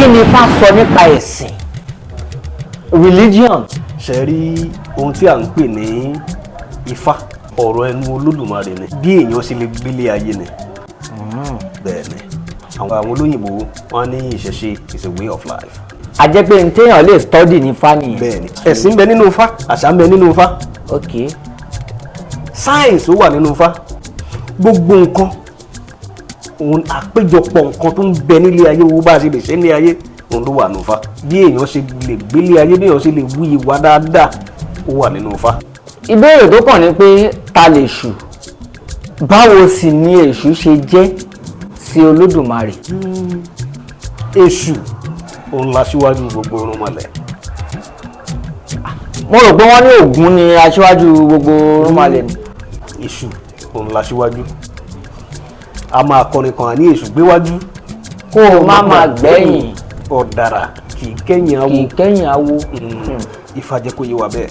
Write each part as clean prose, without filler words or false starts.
Kí ni Ifá sọ nípa ẹ̀sìn, religion? Ṣe rí ohun tí à ń pè ní Ifá, ọ̀rọ̀ ẹnu Olódùmarè ni, bí èèyàn ṣe lè gbélé ayé ni. Bẹ́ẹ̀ ni àwọn olóyìnbó wọn ní ìṣẹ̀ṣe is a way of life. A jẹ́ pé n téèyàn lè study ní Ifá nìyẹn. Bẹ́ẹ̀ ni, ẹ̀sìn ń bẹ nínú Ifá, àṣà ń bẹ nínú Ifá, science ó wà nínú Ifá. Gbogbo nǹkan òun, àpéjọpọ̀ nǹkan tó ń bẹ nílé ayé, owó bá a ṣe lè ṣe nílé ayé, òun ló wà nínú Ifá. Bí èèyàn ṣe lè gbélé ayé, bí èèyàn ṣe lè wú ìwà dáadáa, ó wà nínú Ifá. Ìbéèrè tó kàn ní pé, ta lèṣù? Báwo sì ni èṣù ṣe jẹ́ sí Olódùmarè? Èṣù òun la síwájú gbogbo irúnmọlẹ̀. Mo rò pé wọ́n ní Ògún ni aṣíwájú gbogbo irúnmọlẹ̀ ni. Èṣù òun la síwájú. A máa kọrin kan ní èṣù gbéwájú, kó o má máa gbẹ̀yìn, ọ̀dàrà kì í kẹ́yìn awo. Kì í kẹ́yìn awo. Ifá jẹ́ kó yé wa bẹ́ẹ̀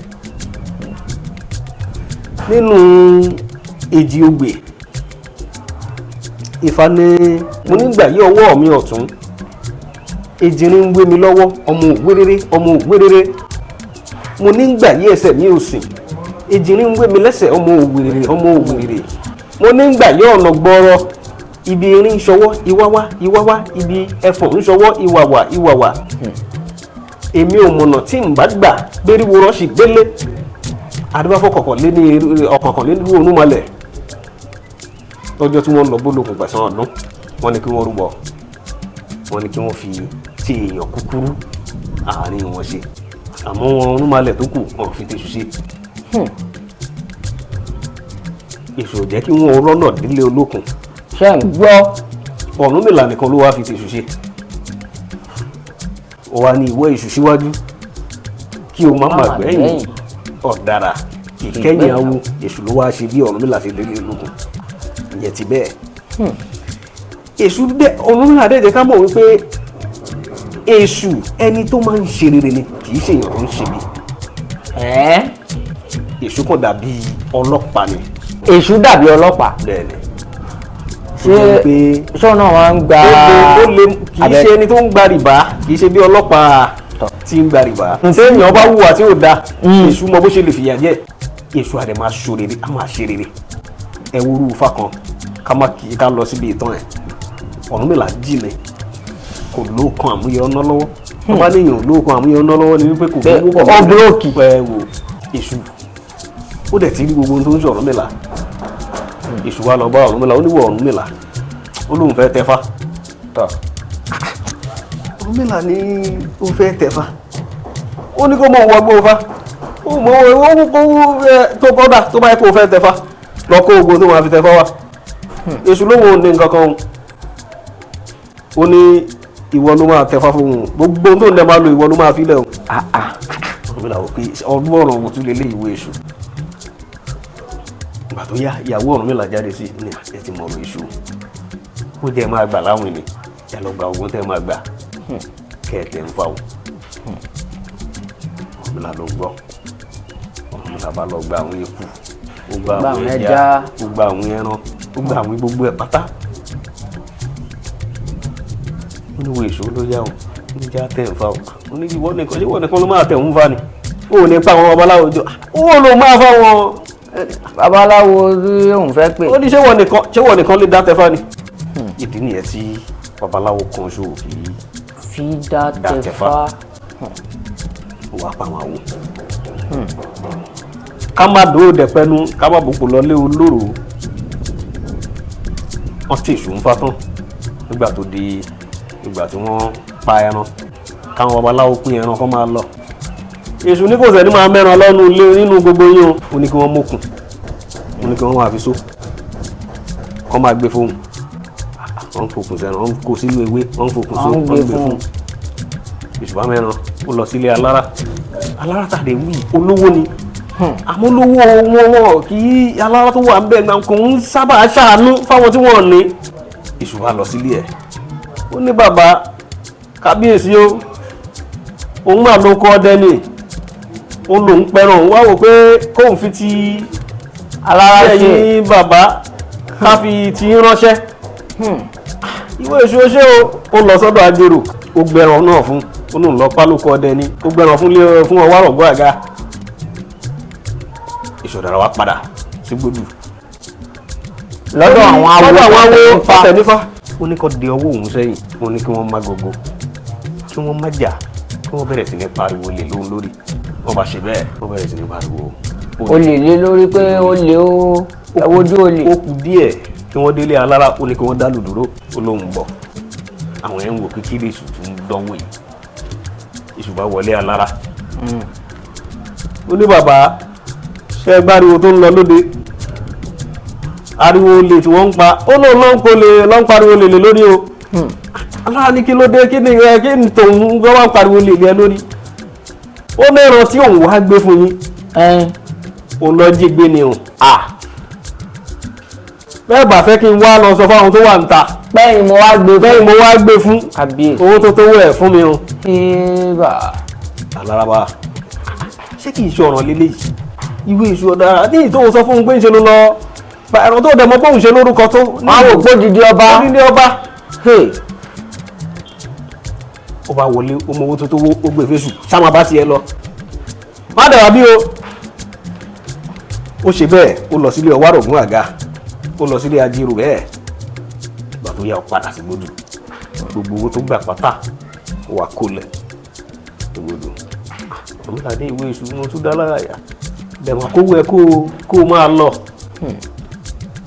nínú Èjì Ogbè. Ifá ní mo nígbà yí ọwọ́ mi ọ̀tún, ejìnrín ń wé mi lọ́wọ́, ọmọ òwéréré, ọmọ òwéréré. Mo nígbà yí ẹsẹ̀ mi òsì, ejìnrín ń wé mi lẹ́sẹ̀, ọmọ òwéréré, ọmọ òwéréré. Mo nígbà yí ọ̀nà gbọ́rọ̀, ibi irin ń ṣọwọ́ ìwáwá ìwáwá, ibi ẹfọ̀n ń ṣọwọ́ ìwàwà ìwàwà. Èmi ò mọ̀nà tí n bá gbà gbéríwo rọ́ọ̀ṣì gbélé adébáfọ́ kọ̀ọ̀kan lé ní ọ̀kọ̀ọ̀kan lé ní orúnmọlẹ̀. Lọ́jọ́ tí wọ́n lọ bólókun gbẹ̀sán ọdún, wọ́n ní kí wọ́n rúbọ, wọ́n ní kí wọ́n fi ti èèyàn kúkúrú àárín wọn ṣe, àmọ́ wọn orúnmọlẹ̀ tó kù, wọn fi tèṣù ṣe. Èṣù ò jẹ́ kí wọ́n rọ́nà délé olókun. Ṣé ń gbọ́? Ọ̀rúnmìlà nìkan ló wá fi tèṣù ṣe. Ó wá ní ìwọ èṣù síwájú, kí o má má gbẹ̀yìn, ọ̀dàrà ìkẹyìn awo. Èṣù ló wá ṣe bí Ọ̀rúnmìlà ṣe délé olókun. Ìyẹn ti bẹ́ẹ̀. Èṣù dẹ, Ọ̀rúnmìlà dẹ̀ jẹ́ ká mọ̀ wípé èṣù, ẹni tó máa ń ṣe rere ni, kì í ṣe èèyàn tó ń ṣe bí. Èṣù kàn dàbí ọlọ́pàá ni. Èṣù dàbí ọlọ́pàá? Bẹ́ẹ̀ ni. Ṣé pé ṣé náà wọ́n ń gba ó lè kì í ṣe ẹni tó ń gba rìbá, kì í ṣe bí ọlọ́pàá tí ń gba rìbá. Téèyàn bá hùwà tí ò da, èṣù mọ bó ṣe lè fìyà jẹ. Èṣù àdè máa ṣo rere, á máa ṣe rere. Ẹ wúrú Ifá kan, ká má kì í ká lọ síbi ìtàn ẹ̀. Ọ̀rúnmìlà jí ni kò lóòkan àmúyẹ ọ̀nà lọ́wọ́. Tó bá léèyàn lóòkan àmúyẹ ọ̀nà lọ́wọ́ ni wípé kò Bẹ́ẹ̀, gbówó. ó broke. Ẹ wò, èṣù ó dẹ̀ ti rí gbogbo ohun tó ń ṣe Ọ̀rúnmìlà. Èṣù wa lọ bá Ọ̀rúnmìlà, ó níwọ̀ Ọ̀rúnmìlà, ó lóun fẹ́ tẹfá. Ọ̀rúnmìlà ní ó fẹ́ tẹfá, ó ní kó mọ̀ wọ gbó fa, ó mọ̀ ó kó tó kọ́dà tó bá yẹ kó fẹ́ tẹfá, lọ kó ogun tó máa fi tẹfá wá. Èṣù lóun ò ní nǹkan kan, ó ní ìwọ ló máa tẹfá fún òun, gbogbo ohun tó ń dẹ máa lo, ìwọ ló máa fi lẹ̀ o. Ọ̀rúnmìlà wò pé ọdún ọ̀rọ̀ wò tún lè lé ìwé èṣù. Ìgbà tó yá, ìyàwó Ọ̀rúnmìlà jáde sí ní ẹ ti mọ̀rọ̀ èṣù, ó jẹ́ máa gbà láwìn ni, ẹ lọ gba ogun tẹ́ máa gbà kẹ́ ẹ tẹ̀ ń fa o. Ọ̀rúnmìlà ló gbọ́. Ọ̀rúnmìlà bá lọ gba àwọn eku, ó gba gba àwọn àwọn ẹja, ẹja. Ó gba àwọn ẹran, ó gba àwọn gbogbo ẹ̀ pátá. Ó ní wo èṣù ló yá o, ó ní já tẹ̀ ń fa o. Ó ní ìwọ nìkan, ìwọ nìkan ló máa tẹ̀ ń fa ni, ó ní pa àwọn babaláwo jọ, ó ló máa fa wọn. Babaláwo tí òun fẹ́ pè. Ó ní ṣé wọ́n nìkan lè dá tẹfá ni? Ìdí nìyẹn tí babaláwo kan ṣo kì í fi dá dá tẹfá. Tẹfá. Ó wá pa àwọn àwo. Ká má dòó dẹ̀pẹ́nu, ká má bòpò lọ lé olóró. Wọ́n tí èṣù ń fa tán. Nígbà tó di ìgbà tí wọ́n pa ẹran, káwọn babaláwo pín ẹran kọ́ máa lọ, èṣù ní kò sẹ́ni máa mẹ́ran lọ́nu ilé nínú gbogbo yín o. Ó ní kí wọ́n mókun, ó ní kí wọ́n máa fi só, kọ́ máa gbé fóun. Wọ́n ń fokùn sẹ́ran, wọ́n ń kó sínú ewé, wọ́n ń fokùn só, wọ́n ń wọ́n ń gbé gbé fún fún. Èṣù bá mẹ́ran, ó lọ sílé alára. Alára tàdé wí, olówó ni, àmọ́ olówó wọn wọn kì í alára tó wà ń bẹ̀ gbà kò ń sábà ṣàánú fáwọn tí wọ́n ní. Èṣù bá lọ sílé ẹ̀, ó ní bàbá kábíyèsí o, òun máa ló kọ́ ọdẹ ni, òun lòún pẹran, òun wá wò pé kóun fi ti alára ṣe. Ẹ̀yin bàbá, ká fi ti ń ránṣẹ́. Ìwé èṣù, ó ṣe o. Ó lọ sọ́dọ̀ ajérò. Ó gbẹran náà fún, ó lóun lọ pálókọ ọdẹ ni, ó gbẹran fún lé fún Ọwárọ̀gùn Àga. Èṣù Ọ̀dàrà wá padà sí gbódù Lọ́dọ̀ àwọn awo. Lọ́dọ̀ àwọn awo. Tẹ̀nífà. Tẹ̀nífà. Ó ní kó de ọwọ́ òun sẹ́yìn, ó ní kí wọ́n má gogo, kí wọ́n má jà, kí wọ́n bẹ̀rẹ̀ sí ní pariwo lè lóhun lórí. Wọ́n bá ṣe bẹ́ẹ̀, wọ́n bẹ̀rẹ̀ sí ní pariwo. Ó lè lé lórí pé ó lè ó ẹwojú ó lè. Ó kù díẹ̀ kí wọ́n délé alára, ó ní kí wọ́n dá lù dúró, ó lóun bọ̀. Àwọn ẹ̀ ń wò kékeré, èṣù tún dánwò yìí. Èṣù bá wọlé alára, ó ní, "Bàbá, ṣe é gbáriwo tó ń lọ lóde, ariwo olè tí wọ́n ń pa?" Ó lóun ló ń polè, ló ń pariwo olè lé lórí o. Alára ní, "Kí ló dé? Kí ni ẹ kí ni tòun gbọ́ wá ń pariwo olè lé ẹ lórí?" Ó ní ẹran tí òun wá gbé fún yín, òun lọ jí gbé ni o. Bẹ́ẹ̀ bá fẹ́ kí n wá lọ sọ fáwọn tó wà ń ta Pẹ́yìn mo wá gbé. Bẹ́ẹ̀ mo wá gbé fún. Kábíyèsí. Owó tó tó wẹ̀ fún mi o. Ébà. Aláraba, ṣé kìí ṣe ọ̀ràn lélẹ́yìí? Ìwé Èṣù Ọ̀daràn ní ìtòhun sọ fún un pé ń ṣe ló lọ ẹ̀rọ tó dẹ̀ mọ́ pé òun ṣe lórúkọ tó. Wọ́n á wò pé odidi ọba. Odidi ọba. Hey. Ó bá wọlé, ó mọ owó tó tó wó, ó gbé fésù, sáma bá tiẹ̀ lọ, má dàgbà bí o. Ó ṣe bẹ́ẹ̀, ó lọ sílé Ọwárọ̀gùn Àga, ó lọ sílé Ajírò. Bẹ́ẹ̀, ìgbà tó yá, ó padà sí gbódù. Gbogbo owó tó gbà pátá, ó wà kólẹ̀ gbódù. Ọ̀rúnlá ní, "Ìwé Èṣù, mo tún dá lára yà bẹ̀rẹ̀, kówó ẹ kó o máa lọ."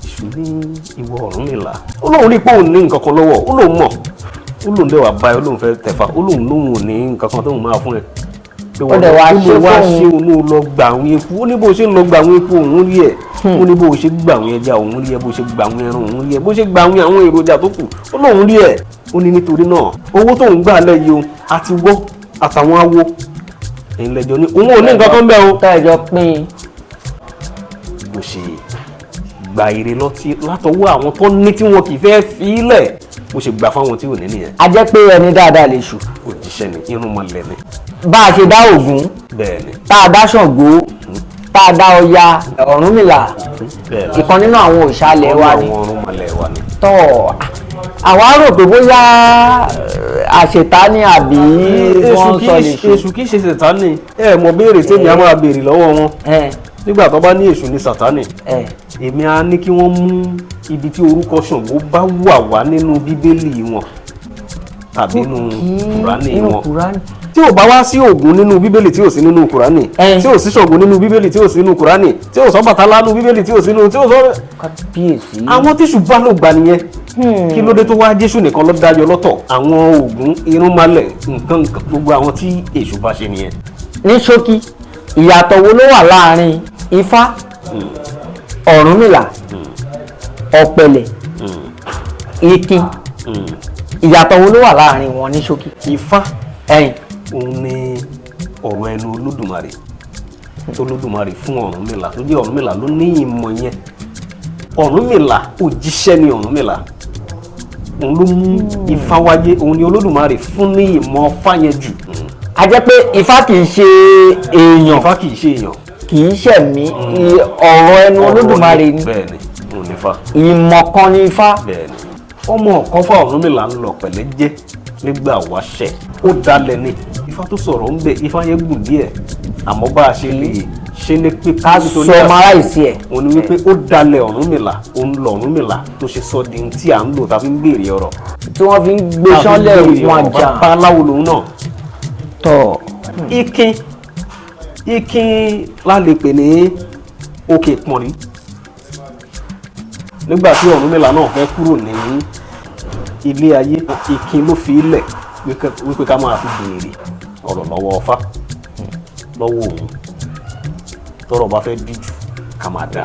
Èṣù ní, "Ìwọ Ọ̀rúnmìlà," ó lóun rí i pé òun ní nǹkan kan lọ́wọ́, ó lóun mọ̀, ó lóun dẹ̀ wà báyìí, ó lóun fẹ́ tẹ̀fà, ó lóun lóun ò ní nǹkan kan tóun máa fún ẹ. Pé Ó dẹ̀ wá ó ṣe lóun wá fóun. ṣe, òun ló lọ gbà àwọn eku. Ó ní bó ṣe ń lọ gbà àwọn eku, òun rí ẹ. Ó ní bó ṣe gbà àwọn ẹja, òun rí ẹ. Bó ṣe gbà àwọn ẹran, òun rí ẹ. Bó ṣe gbà àwọn èròjà tó kù, ó lóun rí ẹ. Ó ní nítorí náà, owó tóun gbà lẹ́yìn o àti wọ́ àtàwọn awo ẹ̀yin lẹ́jọ́ ní, òun ò ní nǹkan kan bẹ́ẹ̀ o. Tẹ́jọ pín. Bó ṣe gba ire lọ́tí látọwọ́ àwọn tó ní tí wọn kì í fẹ́ fi í lẹ̀, bó ṣe gbà fáwọn tí ò ní nìyẹn. A jẹ́ pé ẹni dáadáa lè ṣù. Òjíṣẹ́ ni, irúnmọlẹ̀ ni. Bá a ṣe dá Ògún, Bẹ́ẹ̀ ni. tá a dá Ṣàngó, tá a dá Ọya, Ọ̀rúnmìlà, Bẹ́ẹ̀ ni. ìkan nínú àwọn òòṣà ilẹ̀ wa ni. Àwọn irúnmọlẹ̀ wa ni. Tọ́ àwa rò pé bóyá àṣetánì àbí wọ́n Èṣù sọ kì lè í ṣù. Èṣù kì í ṣe sàtánì. Ẹ mọ béèrè tèmi á máa béèrè lọ́wọ́ wọn nígbà tó bá ní èṣù ní sàtánì, èmi á ní kí wọ́n mú ibi tí orúkọ Ṣàngó bá wà wá nínú Bíbélì wọn tàbí nínú Kùránì Nínú wọn. Kùránì. Tí ò bá wá sí Ògún nínú Bíbélì, tí ò sí nínú Kùránì, tí ò sí Ṣàngó nínú Bíbélì, tí ò sí nínú Kùránì, tí ò sọ Bàtálá nínú Bíbélì, tí ò sí nínú, tí ò sọ Kábíyèsí. àwọn tíṣù bá ló gbà nìyẹn. Kí ló dé tó wá Jésù nìkan ló dájọ́ lọ́tọ̀? Àwọn Ògún, irúnmalẹ̀, nǹkan nǹkan, gbogbo àwọn tí èṣù bá ṣe nìyẹn. Ní ṣókí, ìyàtọ̀ wo ló wà láàrin Ifá, Ọ̀rúnmìlà, Ọ̀pẹ̀lẹ̀, Ikin? Ìyàtọ̀ wo ló wà láàrin wọn ní ṣókí? Ifá, Ẹ̀yìn. òun ni ọ̀rọ̀ ẹnu Olódùmarè tó Olódùmarè fún Ọ̀rúnmìlà, tó jẹ́ Ọ̀rúnmìlà ló ní ìmọ̀ yẹn. Ọ̀rúnmìlà, òjíṣẹ́ ni Ọ̀rúnmìlà, òun ló mú Ifá wáyé, òun ni Olódùmarè fún ní ìmọ̀ Ifá yẹn jù. A jẹ́ pé Ifá kì í ṣe èèyàn. Ifá kì í ṣe èèyàn. Kì í ṣẹ̀mí, ọ̀rọ̀ ẹnu Olódùmarè ni. Bẹ́ẹ̀ ni, òun ni Ifá. Ìmọ̀ kan ni Ifá. Bẹ́ẹ̀ ni, ọmọ ọ̀kan fún Ọ̀rúnmìlà ń lọ pẹ̀lẹ́ jẹ́ nígbà wáṣẹ̀, ó dalẹ̀ ni. Ifá tó sọ̀rọ̀ ń bẹ̀, Ifá yẹn gùn díẹ̀, àmọ́ bá a ṣe lè ṣe ní pípa Ká nítorí sọmaráìsì ẹ̀. Òun ni wípé ó dalẹ̀ Ọ̀rúnmìlà, òun lọ Ọ̀rúnmìlà tó ṣe sọ di tí à ń lò tá a fi ń béèrè ọ̀rọ̀. Tí wọ́n fi ń gbé sánlẹ̀ wọn jà. Babaláwo lòun náà. Tọ̀. Ikin, ikin la lè pè ní òkè pọ̀nrí. Nígbà tí Ọ̀rúnmìlà náà fẹ́ kúrò ní ilé ayé, ikin ló fi lẹ̀ wípé ká máa fi béèrè ọ̀rọ̀ lọ́wọ́ Ọfá, lọ́wọ́ òun. Tọ́rọ̀ bá fẹ́ díjú, ká máa dà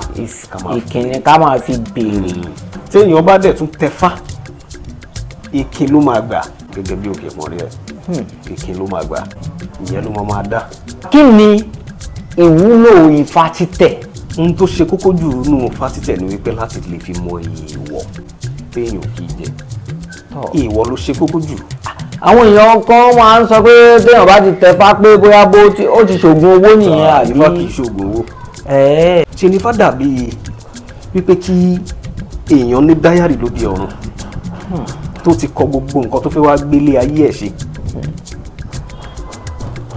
ká máa fi Ìkíni ká máa fi béèrè. Téèyàn bá dẹ̀ tún tẹfá, ikin ló máa gbà gẹ́gẹ́ bí òkè pọ̀nrí ẹ̀, ikin ló máa gbà, ìyẹn ló máa máa dá. Kí ni ìwúlò Ifá títẹ̀? Ohun tó ṣe kókó jù nínú Ifá títẹ̀ ni wípé láti lè fi mọ èèwọ̀ téèyàn kì í jẹ. Èèwọ̀ ló ṣe kókó jù. Àwọn èèyàn kan máa ń sọ pé téèyàn bá ti tẹfá, pé bóyá bó ti ó ti ṣògùn owó nìyẹn, àbí? Ifá kì í ṣoògùn owó. Ṣe ni Ifá dàbí wípé kí èèyàn ní diary lóde ọ̀run tó ti kọ gbogbo nǹkan tó fẹ́ wá gbélé ayé ẹ̀ ṣe.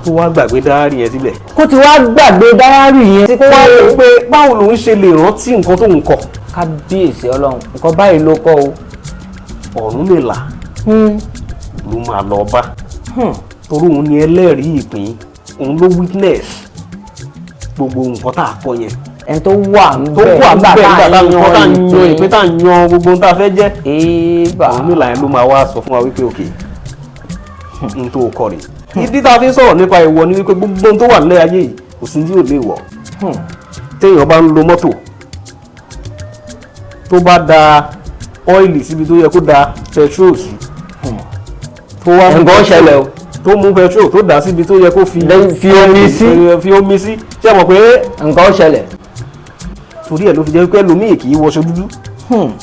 Tó wá gbàgbé diary yẹn síbẹ̀. Kó ti wá gbàgbé diary yẹn. Kó wá rò pé báwo lòun ṣe lè rántí nǹkan tó ń kọ. Kábíyèsí Ọlọ́run, nǹkan báyìí ló kọ́ o. Ọ̀rúnmìlà ló máa lọ bá, torí òun ni ẹlẹ́rìí ìpín, òun ló witness gbogbo nǹkan tá a kọ yẹn. Ẹni tó wà ń tó bẹ̀ wà nígbà níbẹ̀ nígbà tá tá à à ń ń yan ìpín, tá à ń yan gbogbo ohun tá a fẹ́ jẹ́. Ébà. Ọ̀rúnmìlà yẹn ló máa wá sọ fún wa wípé òkè n tó kọ rè. Ìdí tá a fi ń sọ̀rọ̀ nípa ìwọ ni wípé gbogbo ohun tó wà nílẹ̀ ayé yìí, kò sí tí ò lè wọ̀. Téèyàn bá ń lo mọ́tò, tó bá da oil síbi tó yẹ kó da petrol sí, tó wá mú Nǹkan ó ṣẹlẹ̀ o. tó mú petrol tó dà síbi tó yẹ kó fi Lẹ́yìn fi omi sí. Fi omi sí, ṣé mọ̀ pé Nǹkan ó ṣẹlẹ̀. Torí ẹ̀ ló fi jẹ́ wípé ẹlòmíì kì í wọṣọ dúdú,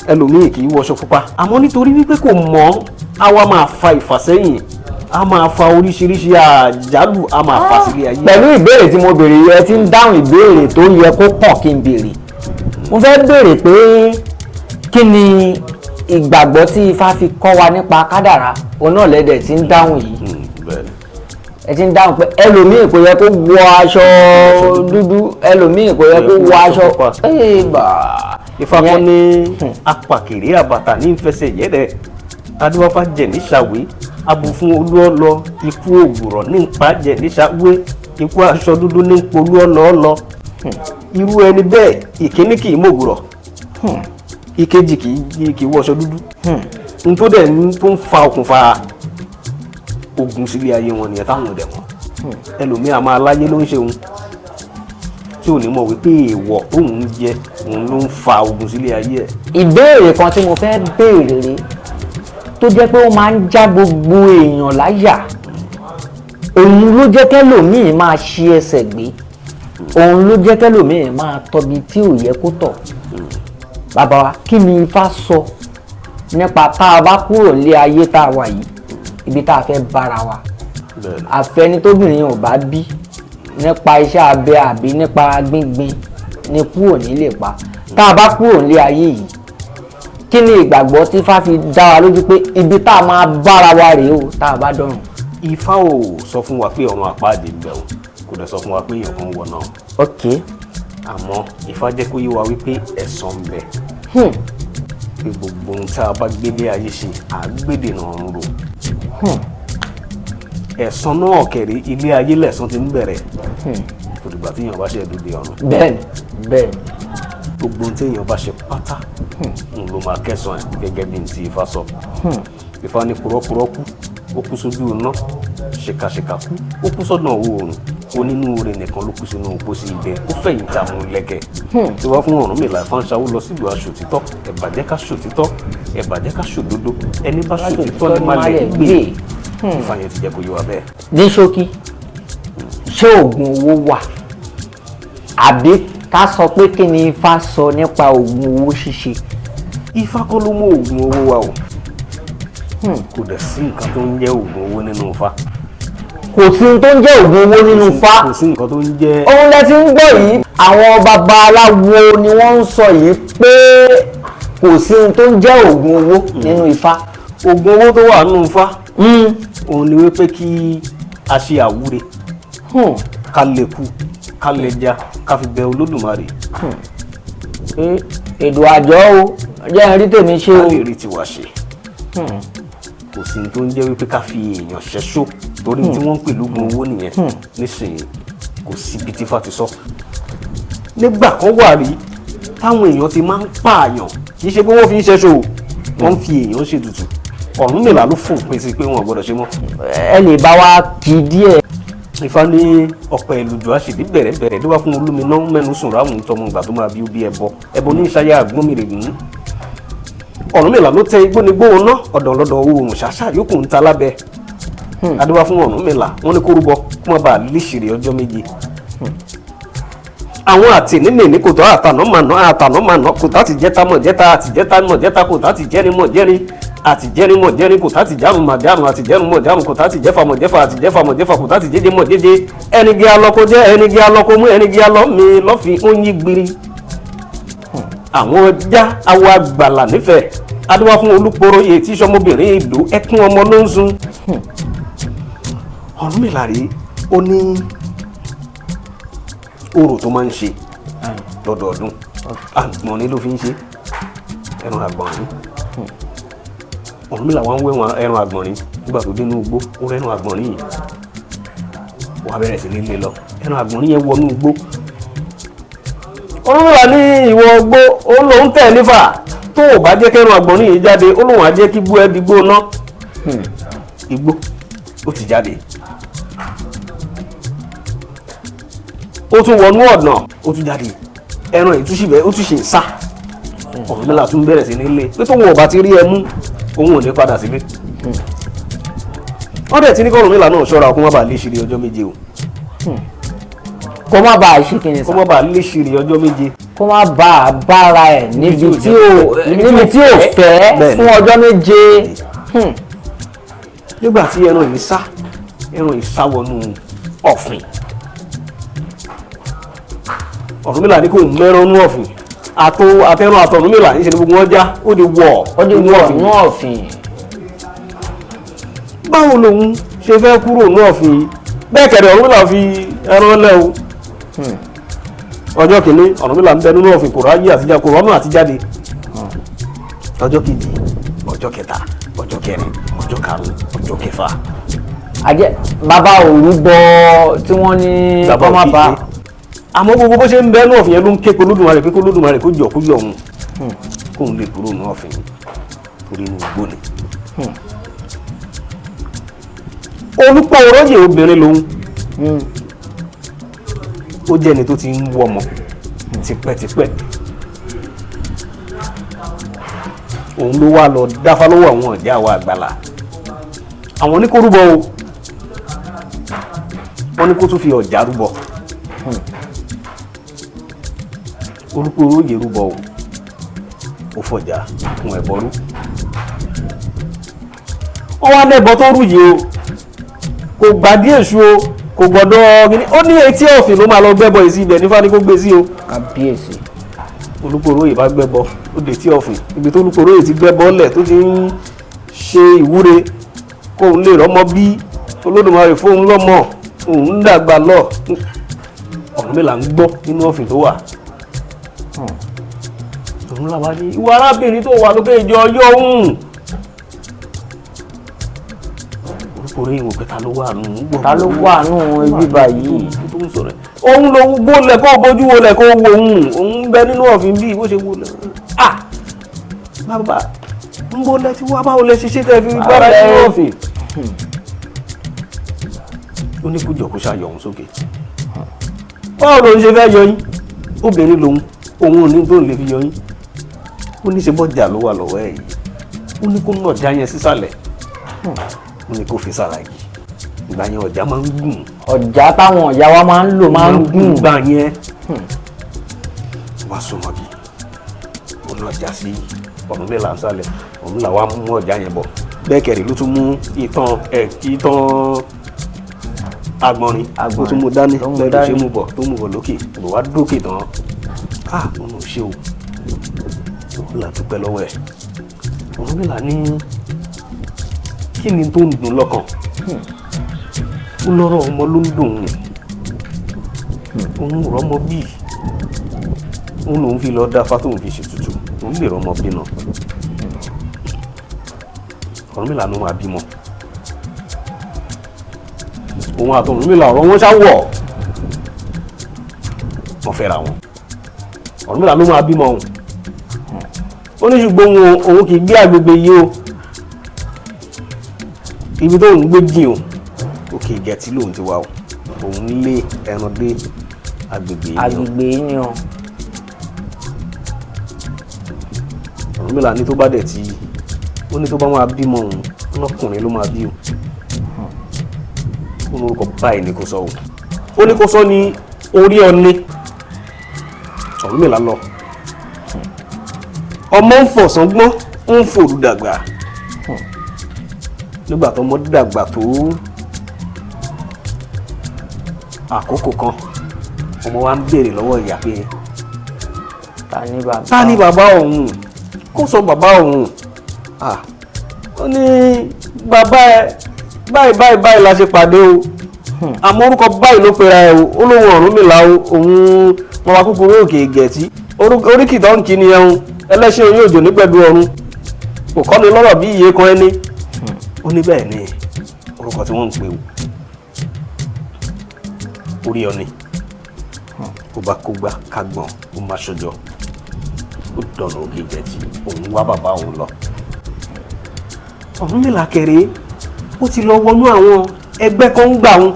ẹlòmíì kì í wọṣọ pupa. Àmọ́ nítorí wípé kò mọ̀, á wá máa fa ìfàsẹ́yìn, á máa fa oríṣiríṣi àjálù, á máa fa sílé ayé. Pẹ̀lú ìbéèrè tí mo béèrè yìí, ẹ ti ń dáhùn ìbéèrè tó yẹ kó kàn kí n béèrè. Mo fẹ́ béèrè pé kí ni ìgbàgbọ́ tí Ifá fi kọ́ wa nípa kádàrá. Òun náà lẹ́dẹ̀ tí ń dáhùn yìí. Bẹ́ẹ̀ni. Ẹ ti ń dáhùn pé ẹlòmíì kò yẹ kó wọ aṣọ dúdú, ẹlòmíì kò yẹ kó wọ aṣọ pupa. Ébà. Ifá kọ́ ní apàkèrè àbàtà ní ìfẹsẹ̀ yẹ́rẹ̀, adúbáfá jẹ̀ níṣàwé, abu fún olúọlọ, ikú òwúrọ̀ ní npa jẹ̀ níṣàwé, ikú aṣọ dúdú ní polú ọlọ́ọ̀lọ́. Irú ẹni bẹ́ẹ̀, ìkíní kì í mògùrọ̀, ìkejì kì í wọṣọ dúdú. N tó dẹ̀ ń tó ń fa okùnfà ogun sílé ayé wọn nìyẹn táwọn ò dẹ̀ mọ̀. Ẹlòmíì àmọ́ aláyé ló ń ṣe òun tí ò ní mọ̀ wípé èèwọ̀ tóun ń jẹ òun ló ń fa ogun sílé ayé ẹ̀. Ìbéèrè kan tí mo fẹ́ béèrè rèé, tó jẹ́ pé ó máa ń já gbogbo èèyàn láyà, òun ló jẹ́ kẹ́lòmíì máa ṣi ẹsẹ̀ gbé, òun ló jẹ́ kẹ́lòmíì máa tọbi tí ò yẹ kó tọ̀. Bàbá wa, kí ni Ifá sọ nípa tá a bá kúrò nílé ayé tá a wà yìí, ibi tá a fẹ́ bára wa, àfẹnitóbìnrin ò bá bí nípa iṣẹ́ abẹ àbí nípa gbíngbin ni kúrò nílé pa? Tá a bá kúrò nílé ayé yìí, kí ni ìgbàgbọ́ tí Ifá fi dá wa lójú pé ibi tá a máa bára wa rèé o tá a bá dọ̀run? Ifá ò sọ fún wa pé ọ̀run àpáàdé ń bẹ o, kò dẹ̀ sọ fún wa pé èèyàn kan wọ̀ náà. Àmọ́ Ifá jẹ́ kó yé wa wípé ẹ̀san ń bẹ, pé gbogbo ohun tá a bá gbélé ayé ṣe, à á gbèdènà ọ̀run rò. Ẹ̀san náà kẹ̀rí, ilé ayé lẹ̀san ti ń bẹ̀rẹ̀, kò dìgbà tí èèyàn bá ṣe dòde ọ̀run. bẹ́ẹ̀ni bẹ́ẹ̀ni Gbogbo ohun tí èèyàn bá ṣe pátá, òun ló máa kẹsàn-án ẹ̀, gẹ́gẹ́ bí n ti Ifá sọ. Ifá ní purọ́purọ́ kú, ó kú sójú iná, ṣèkàṣèkà kú, ó kú sọ́dọ̀ oòrùn, onínúure nìkan ló kú sínú pósí ibẹ̀, ó fẹ̀yìntì àwọn lẹ́kẹ̀ tí wọ́n fún Ọ̀rúnmìlà. Ifá ń ṣàwó lọ sílùú aṣòtítọ́. Ẹ̀bàjẹ́ ká ṣòtítọ́, ẹ̀bàjẹ́ ká ṣòdodo, ẹni bá ṣòtítọ́ ní má lẹ̀ gbé. Ifá yẹn ti jẹ́ kó yé wa bẹ́ẹ̀. Ní ṣókí, ṣé oògùn owó wà, àbí ká sọ pé kí ni Ifá sọ nípa oògùn owó ṣíṣe? Ifá kọ́ ló mú oògùn owó wa o. Kò dẹ̀ sí nǹkan tó ń jẹ́ oògùn owó nínú Ifá. Kò sí ohun tó ń jẹ́ oògùn owó nínú Ifá? Kò sí nǹkan tó ń jẹ́. Ohun lẹ ti ń gbọ́ yìí, àwọn babaláwo ni wọ́n ń sọ yìí pé kò sí ohun tó ń jẹ́ oògùn owó nínú Ifá. Oògùn owó tó wà nínú Ifá, òun ni wípé kí a ṣe àwúre, ká lè kú, ká lè ja, ká fi bẹ Olódùmarè. Pé èdò àjọ o jẹ́ n rí tèmi ṣe Ká o. lè rí tiwa ṣe. Kò sí ní tó ń jẹ́ wípé ká fi èèyàn ṣẹ́ṣó, torí tí wọ́n ń pè lógun owó nìyẹn nísìnyí. Kò síbi tí Ifá ti sọ. Nígbà kan wà rí táwọn èèyàn ti máa ń pààyàn, kì í ṣe pé wọ́n fi ń ṣẹ́ṣó o, wọ́n ń fi èèyàn ṣètùtù. Ọ̀rúnmìlà ló fòpin sí pé wọn ò gbọ́dọ̀ ṣe mọ́. Ẹ lè bá wa kì í díẹ̀. Ifá ní ọ̀pọ̀ ìlùjọ àṣìbí bẹ̀rẹ̀ bẹ̀rẹ̀ ló wá fún olúminá mẹ́nu sùn ráhùn tọmọ ìgbà tó máa bí ó bí ẹbọ ẹbọ ní ìṣayá àgbọnmìrègùn. Ọ̀rúnmìlà ló tẹ igbó ní gbóhùn ná ọ̀dọ̀ lọ́dọ̀ oòrùn ṣàṣà yòókù ń ta lábẹ́. Adéwá fún Ọ̀rúnmìlà, wọn ní kó rúbọ kó má bàa léṣèré ọjọ́ 7. Àwọn àtìnímìní kò tọ́ àtànámàná àtànámàná kò tá ti jẹ́ta mọ̀ jẹ́ta àti jẹ́ta mọ̀ jẹ́ta kò tá ti jẹ́rin mọ̀ jẹ́rin àti jẹ́rin mọ̀ jẹ́rin kò tá ti járun mà járun àti jẹ́run mọ̀ járun kò tá ti jẹ́fà mọ̀ jẹ́fà àti jẹ́fà mọ̀ jẹ́fà kò tá ti jẹ́jẹ́ mọ̀ jẹ́jẹ́. Ẹni gé alọ́ kó jẹ́ ẹni gé alọ́ kó mú ẹni gé alọ́ mi lọ́fin ó ń yí gbiri. Àwọn ọjà awọ àgbàlà nífẹ̀ẹ́ adúwá fún olúporo yìí tí sọmọbìnrin ìlú ẹkún ọmọ ló ń sun. Ọ̀rúnmìlà rèé. Ó ní orò tó máa ń ṣe lọ́dọọdún, àgbọ̀nrín ló fi ń ṣe, ẹran àgbọ̀nrín. Ọ̀rúnmìlà wá ń wé wọn ẹran àgbọ̀nrín. Nígbà tó dénú igbó, ó rẹ́ran àgbọ̀nrín yìí, ó wá bẹ̀rẹ̀ sí ní lé lọ. Ẹran àgbọ̀nrín yẹn wọnú igbó. Ọ̀rúnmìlà ní ìwọ igbó, ó lòún tẹ̀ nífà, tó o bá jẹ́ kẹ́ran àgbọ̀nrín yìí jáde, ó lòun á jẹ́ kí igbó ẹ di igbó ná. Igbó ó ti jáde, ó tún wọnú ọ̀nà, ó tún jáde. Ẹran ìtúsíbẹ̀ ó tún ṣe ń sá. Ọ̀rúnmìlà tún bẹ̀rẹ̀ sí nílé pé tóun ò bá ti rí ẹ mú, òun ò ní padà sílé. Wọ́n dẹ̀ ti ní kọ́rùnmìlà náà ṣọ́ra kó má bàa lè ṣìrì ọjọ́ 7 o. Kó má bàa ṣe kí ni Kó sà? má bàa lè ṣìrì ọjọ́ 7. Kó má bàa bára ẹ̀ níbi tí ò níbi tí ò fẹ́ fún ọjọ́ 7. Nígbà tí ẹran yìí sá, ẹran yìí sá wọnú ọ̀fìn. Ọ̀rúnmìlà ní kò mẹ́rán nú ọ̀fìn, àtò àtẹrun àtọ̀rúnmìlà ń ṣe ní gbogbo wọn já, ó di wọ̀. Ó di wọ̀ nú ọ̀fìn. Báwo lòun ṣe fẹ́ kúrò nú ọ̀fìn yìí? Bẹ́ẹ̀ kẹ̀rẹ̀, Ọ̀rúnmìlà fi ẹran lẹ́ o. Ọjọ́ kìíní, Ọ̀rúnmìlà ń bẹ nínú ọ̀fìn, kò ráyè àtijọ́, kò rọ́nà àtijáde. Ọjọ́ kejì, ọjọ́ kẹta, ọjọ́ kẹrin, ọjọ́ karùn-ún, ọjọ́ kẹfà. Àjẹ́ bàbá òrúbọ tí wọ́n ní Bàbá kó má òkè bàa. ṣe. Àmọ́ gbogbo bó ṣe ń bẹ nínú ọ̀fìn yẹn ló ń ké pe Olódùmarè pé kó Olódùmarè kó jọ kó yọ òun, kóun lè kúrò nínú ọ̀fìn torí inú igbó ni. Olúpọ̀ oróyè obìnrin lòun, ó jẹ́ ẹni tó ti ń wọ ọmọ tipẹ́tipẹ́. Òun ló wá lọ dáfá lọ́wọ́ àwọn ọ̀já àwọn àgbàlá. Àwọn ní kó rúbọ o, wọ́n ní kó tún fi ọ̀já rúbọ. Olúpọ̀ oróyè rúbọ o, ó fọ̀já kún ẹbọ rú. Wọ́n wá lẹ́bọ tó rú yìí o, kò gbàdí èṣù o, kò gbọ́dọ̀ kíní. Ó ní etí ọ̀fìn ló máa lọ gbẹ́bọ yìí sí, ibẹ̀ nífà ní kó gbé sí o. Kábíyèsí. Olúpọ̀ oróyè bá gbẹ́bọ, ó dé tí ọ̀fìn. Ibi tó Olúpọ̀ oróyè ti gbẹ́bọ lẹ̀ tó ti ń ṣe ìwúre kóun lè rọ́mọ bí Olódùmarè fóun lọ́mọ, òun ń dàgbà lọ. Ọ̀rúnmìlà ń gbọ́ nínú ọ̀fìn tó wà. Ọ̀rúnmìlà wá ní ìwọ arábìnrin tó wà lókè ìjọ yọ òun. Olúpọ̀ oróyè wò pé ta ló wà nù? Ta ló wà nù ibi báyìí? Tó ń sọ̀rọ̀ ẹ̀, òun lòun gbólẹ̀ kó bójú wọlẹ̀ kó wo òun, òun bẹ nínú ọ̀fìn bíi bó ṣe wọlé. Ah, bàbá ń bó lẹ ti wá, báwo lẹ ṣe ṣe tẹ fi gbára nínú ọ̀fìn? Ó ní kújọ kó ṣàyọ̀ òun sókè. Báwo lòun ṣe fẹ́ yọ yín? Obìnrin lòun, òun ò ní tó lè fi yọ yín. Ó ní ṣe bọ́jà ló wà lọ́wọ́ ẹ̀ yìí. Ó ní kó nà ọjà yẹn sísàlẹ̀, ó ní kó fi sára yìí. Ìgbà yẹn ọjà máa ń gùn. Ọ̀já táwọn ìyá wa máa ń lò máa ń gùn. Gbà yẹn wá súnmọ́ bí ó náà já sí Ọ̀rúnmìlà ń sálẹ̀. Ọ̀rúnmìlà wá mú ọ̀já yẹn bọ̀. Bẹ́ẹ̀ kẹ̀rì ló tún mú ìtàn ẹ̀, ìtàn àgbọ̀nrín, ó tún mú dání. Ló mú Bẹ́ẹ̀ ló ṣe dání. mú bọ̀, tó mú bọ̀ lókè, bọ̀ wá dókè tán. Ah, òun ò ṣe o, Ọ̀rúnmìlà dúpẹ́ lọ́wọ́ ẹ̀. Ọ̀rúnmìlà ní kí ni tó ń dùn lọ́kàn? Ó lọ́rọ̀ ọmọ ló ń dùn òun, òun ò rọ́mọ bíi òun lòun fi lọ́ọ́ dáfá tóun fi ṣètùtù, òun lè rọ́mọ bí náà. Ọ̀rúnmìlà ló máa bímọ. Òun àti Ọ̀rúnmìlà, ọ̀rọ̀ wọn ṣá wọ̀, wọ́n fẹ́ra wọn. Ọ̀rúnmìlà ló máa bímọ òun. Ó ní ṣùgbọ́n òun kì í gbé àgbègbè yìí o, ibi tó ń gbé jìn o, Òkè Ìgẹ̀tì lòun ti wá o, òun lé ẹran dé agbègbè yìí o. Agbègbè yìí ni o. Ọ̀rúnmìlà ní tó bá dẹ̀ ti, ó ní tó bá máa bímọ òun, ọlọ́kùnrin ló máa bí o. Ó ní orúkọ báyìí ni kò sọ o, ó ní kó sọ ní orí ọ̀ni. Ọ̀rúnmìlà lọ, ọmọ ń fọ̀sán gbọ́n, ń fòrú dàgbà. Nígbà tó ọmọ dàgbà tó àkókò kan, ọmọ wa ń béèrè lọ́wọ́ ìyá pé Ta ni bàbá? Ta ni bàbá òun? Kó sọ bàbá òun. Ah, ó ní bàbá ẹ báyìí báyìí báyìí la ṣe pàdé o. Àmọ́ orúkọ báyìí ló pera ẹ o, ó lóun Ọ̀rúnmìlà o, òun bàbá kúkúrú òkè Ìgẹ̀tì, oríkì tó ń kí ni ẹun ẹlẹ́ṣin oyún òjò nígbẹ̀dú ọ̀run, kò kọ́ni lọ́rọ̀ bí iye kan ẹni. Ó ní bẹ́ẹ̀ ni orúkọ tí wọ́n ń pè o, orí ọ̀ni ó bá kógbá kágbọ̀n, ó má ṣọjọ́, ó dọ̀nà òkè Ìgẹ̀tì, òun wá bàbá òun lọ. Ọ̀rúnmìlà kẹrẹ, ó ti lọ wọnú àwọn ẹgbẹ́ kan ń gbà wọn.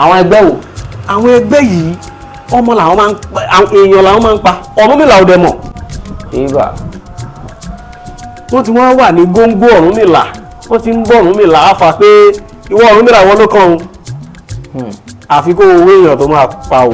Àwọn ẹgbẹ́ wo? Àwọn ẹgbẹ́ yìí, ọmọ làwọn máa ń pa, àwọn èèyàn làwọn máa ń pa. Ọ̀rúnmìlà ò dẹ̀ mọ̀. Ibà. Wọ́n ti wá wà ní góńgó Ọ̀rúnmìlà, wọ́n ti ń bọ̀ Ọ̀rúnmìlà á fà pé ìwọ Ọ̀rúnmìlà, wọn ló kàn ó, àfi kó owó èèyàn tó máa pa o.